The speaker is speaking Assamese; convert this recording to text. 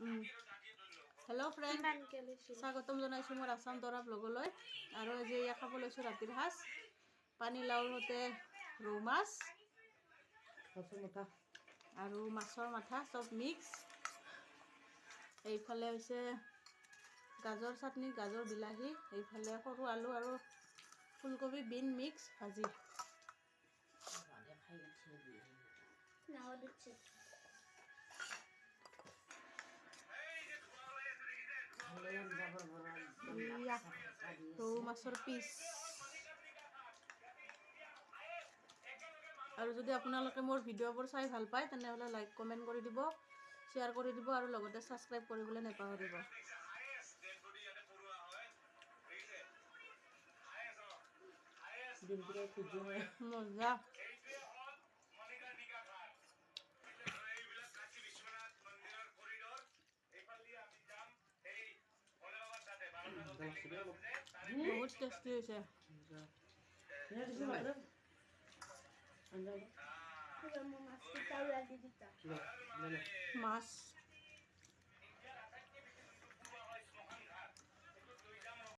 হেল্ল' ফ্ৰেণ্ড, স্বাগতম জনাইছোঁ মোৰ আছাম দৰা ব্লগলৈ। আৰু আজি এয়া খাব লৈছোঁ ৰাতিৰ সাজ, পানীলাওৰ সৈতে ৰৌ মাছ আৰু মাছৰ মাথা চব মিক্স। এইফালে হৈছে গাজৰ চাটনি, গাজৰ বিলাহী। এইফালে সৰু আলু আৰু ফুলকবি বিন মিক্স ভাজি। ৰৌ মাছৰ পিচ। আৰু যদি আপোনালোকে মোৰ ভিডিঅ'বোৰ চাই ভাল পায়, তেনেহ'লে লাইক কমেণ্ট কৰি দিব, শ্বেয়াৰ কৰি দিব আৰু লগতে ছাবস্ক্ৰাইব কৰিবলৈ নাপাহৰিব। মজা। বহুত টেষ্টি হৈছে। মাছ